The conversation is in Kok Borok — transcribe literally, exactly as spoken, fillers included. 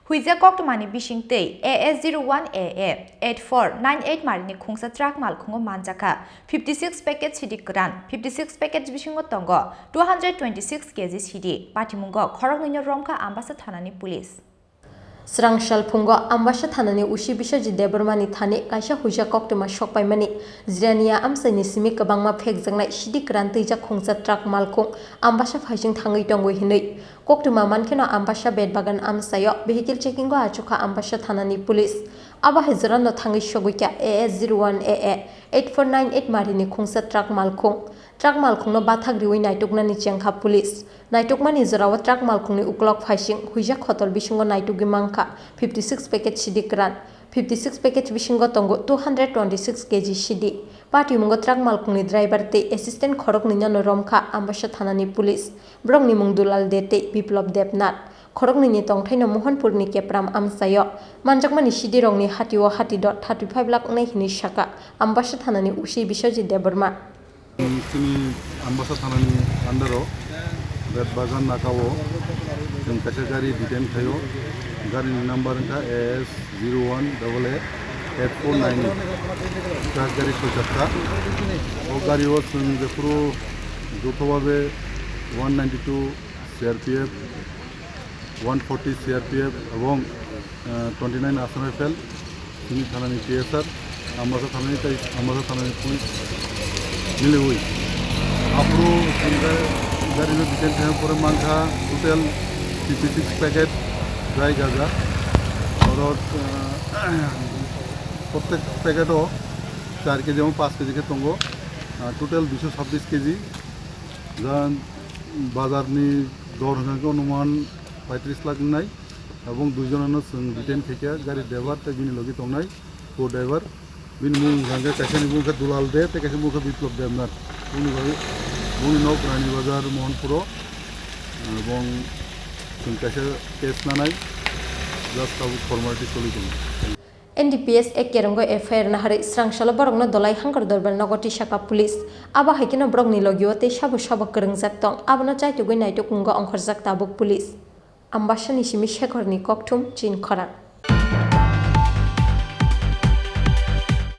Huijak koktwmani bisingtwi A S zero one A A eight four nine eight marini khungsa truck malkhungo manjakha fifty six packet sidi kwran. Fifty six packet bisingo tongo two hundred twenty six K G sidi. Patimungo khoroknwino romkha Ambasa thanani police. Srang salphungo Ambasa thanani O C Biswajit Debbarmani thani kaisa huijak koktwma sokpaimani. Jirania amchaini simi kwbangma phekjaknai sidi kwran twijak khungsa truck malkhung Ambasa phaising thangwi tongwi hinwi. Koktwma mankheno Ambasa Betbagan amchaio vehicle checkingo achukha Ambasa thanani police. Abo hai jorano thangwi sogwikha A S zero one A A eight four nine eight marini khungsa truck malkhung. Truck malkhungno bathak riwi naituknani chengkha police. Naitukmani jorao truck malkhungni uklok phaising huijak khotol bisingo naitugwi mankha fifty six packet sidi kwran. Fifty six packet bisingo tongo two hundred twenty six K G sidi. Patimungo truck malkhungni driver tei assistant khoroknwino romkha Ambasa thanani police. Borokni mung Dulal De tei Biplop Debnath. Khoroknwini tongthaino Mohanpurni Kepram amchaio manjakmani sidirokni hatio hati dot thirty five lakh wngnai hinwi sakha Ambasa thanani O C Biswajit Debbarma. Chini Ambasa thanani under-o Betbagan nakao chwng kaisa gari detain khaio. Garini number wngkha A S zero one double A eight four nine eight. Truck gari soi chakka. O gario chwng jephuru jothobabe one ninety two C R P F, one forty C R P F ebong, eh, twenty nine Assam Rifle, chini thanani T S R, Ambasa thanani tei Ambasa thanani police miliwi. Aphuru chini gari no detain khaina pore mankha total fifty six packet dry gaja. Oro, eh, prottek packet o char K G ebong panch K G khe tongo. Ah, total duiso sabbish K G. Jang bazar ni dor hwnkha khe onuman paitris lakh wngnai. Ebong duijon ano chwng detain khaikha, gari driver tei bini logi tongnai co-driver. Bini mung hwnkha khe kaisa ni mung khe Dulal De tei kaisa mung khe Biplop Debnath. Boni bagwi boni nok Rani Bazar Mohanpuro. Ebong chwng kaisa case nanai, just tabuk formality choli tongo. N D P S A Kerongoi F I R naharwi srangsalo borokno Dolai Hangkor Dorbar nogo tisakha police. Abo hai kheno borokni logio tei sabo sabo kwrwngjak tong, abono chaitugwi naituk wngo ongkhorjak tabuk police. Ambasani simi Shekhorni kokthum chin khorang.